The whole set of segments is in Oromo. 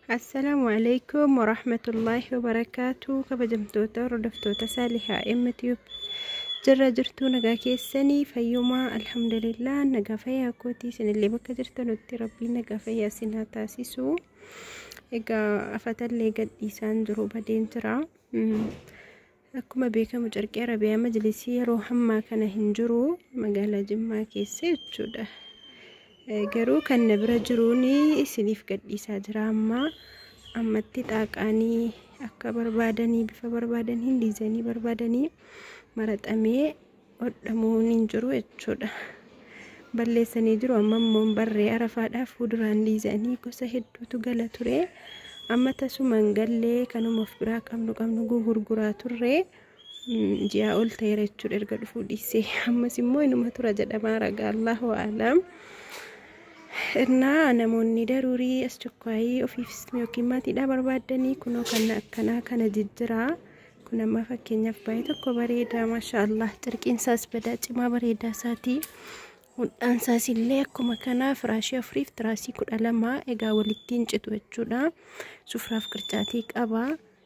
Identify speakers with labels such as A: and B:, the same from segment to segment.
A: Assalaamu alaikum warahmatullaahi wabarakaatu. Kabajamtoota hordoftoota Saalihaa MTube, jirra jirtuu? Nagaa keessanii? Fayyumaa? Alhamdulillah, nagaa fayyaa kootii. Isinillee bakka jirtanutti Rabbiin nagaa fayyaa isin haa taasisu. Egaa afatallee gadhiisaan jiru, badeen jira. Akkuma beekamu carqii Arabiyaa majlisii yeroo hammaa kana hin jiru magaalaa Jimmaa keessa jechuudha. Garuu kan na bira jiruun isiniif gadhiisaa jira. Amma ammatti xaaqaanii akka barbaadanii, bifa barbaadanii, diizaayinii barbaadanii maraxamee hodhamuun hin jiru jechuudha. Balleessanii jiru. Amma immoo barree Arafaadhaaf fuulduraan diizaayinii gosa hedduutu gala ture. Amma tasuma hin gallee, kanuma of biraa qabnu gurguraa turre. Ji'a ol ta'eera jechuudha erga dhufuu dhiisee. Ammas immoo inuma tura jedhamaa ragaa, Allahu a'lam. Innaa namoonni daruurii as chokkaayii ofiif yookiin maatiidhaa barbaaddanii, kunoo kan akkanaa kana jijjiraa. Kun amma fakkeenyaaf baay'ee tokko bareeda, maasha Allah. Carqiin isaas badaa cimaa bareedaa isaati. Hodhaan isaas illee akkuma kanaa firaashii 4f tiraasii 12, egaa walitti hin citu jechuudha. Sufraaf qircaatii qaba.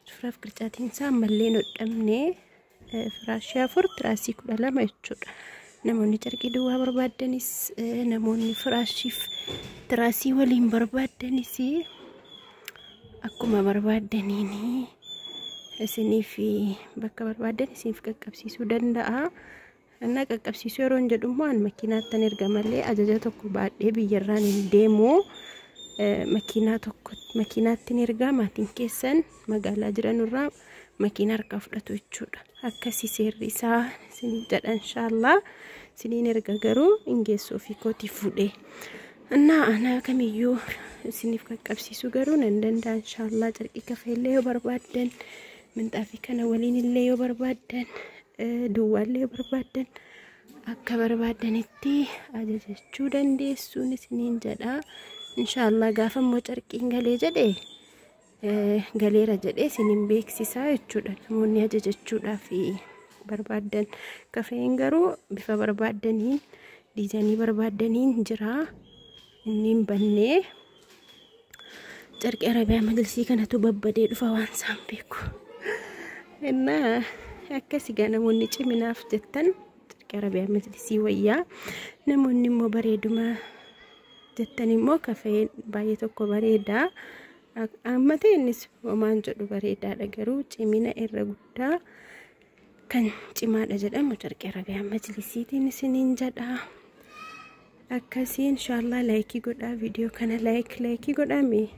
A: Sufraaf qircaatiin isaa ammallee hin hodhamne. Firaashii 4, tiraasii 12 jechuudha. Namoonni carqii duwwaa barbaaddanis, namoonni firaashiif tiraasii waliin barbaaddanis, akkuma barbaaddaniin isiniif bakka barbaaddan isiniif qaqqabsiisuu danda'a. Innaa qaqqabsiisuu yeroo hin jedhu immoo an makiinaattan erga malee ajaja tokko baadhee biyyarraan hin deemu. Makiinaa tokko makiinaattiin ergaa, maatiin keessan magaalaa jiranurraa makiinaa harkaa fudhatu jechuudha. Akkasii seerri isaa isin jedha, inshaallah. Isiniin erga, garuu hin geessu ofii kootii fuudhee. Innaa ana kamiyyuu isiniif qaqqabsiisuu garuu nan danda'a, inshaallah. Carqii kafeellee yoo barbaaddan, minxaafii kana waliin illee yoo barbaaddan, duwwaallee yoo barbaaddan, akka barbaaddanitti ajajachuu dandeessuun isiniin jedha. Inshaallah gaafa immoo carqiin galee jedhe, galeera jedhee isiniin beeksisaa jechuudha. Namoonni ajajachuudhaaf barbaaddan, kafeen garuu bifa barbaaddaniin, diizaayinii barbaaddaniin jira. Inni hin bannee. Carqii Arabiyaa majlisii kanatu babbadee dhufa waan isaan beeku. Innaa akkasi gaa, namoonni ciminaaf jettan carqii Arabiyaa majlisii wayyaa. Namoonni immoo bareeduma jettan immoo kafeen baay'ee tokko bareedaa. Amma ta'e innis homaan jedhu bareedaadha, garuu cimina irra guddaa kan cimaadha jedhamu carqii Arabiyaa majlisiitiin isiniin jedha. Akkasii inshaallah. Like godhaa viidiyoo kana, like like godhame.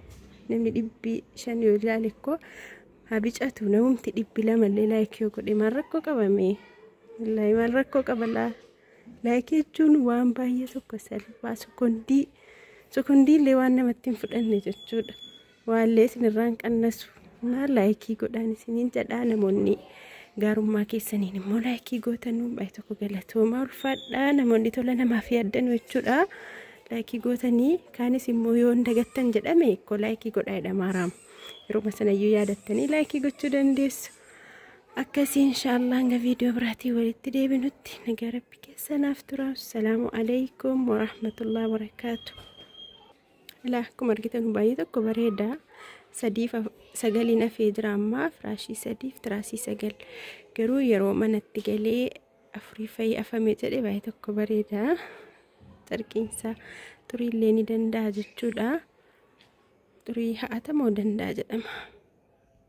A: Namni 500 yoo ilaale koo haa bicatu, namumti 200 illee like yoo godhe maal rakkoo qabame? Wallaahi maal rakkoo qaba laa? Like jechuun waan baay'ee tokko salphaa, sekondii sekondii illee waan namatti hin fudhanne jechuudha. Waallee isinirraa hin qannasu. Naa like godhaan isiniin jedhaa. Namoonni gaarummaa keessaniin immoo like gootanuu baay'ee tokko galatoomaa, ulfaadhaa. Namoonni tola namaaf yaaddan jechuudha. Like gootanii, kaanis immoo yoo hin dagattan jedhame ikkoo like godhaa jedhama haraam. Yeroo sanayyuu yaadattanii like gochuu dandeessu. Akkasii inshaallah, hanga viidiyoo biraatii walitti deebinutti nagaa Rabbi keessanaaf tura. Assalaamu alaikum warahmatullahi wabarakaatu. Ilaa, akkuma argitan baay'ee tokko bareeda. Sadiif sagaliin hafee jira ammaa, firaashii 3f tiraasii 9. Garuu yeroo manatti galee afurii fa'i afame jedhe baay'ee tokko bareeda. Carqiinsa xuriillee ni danda'a jechuudha. Xurii ha'atamoo danda'a jedhama.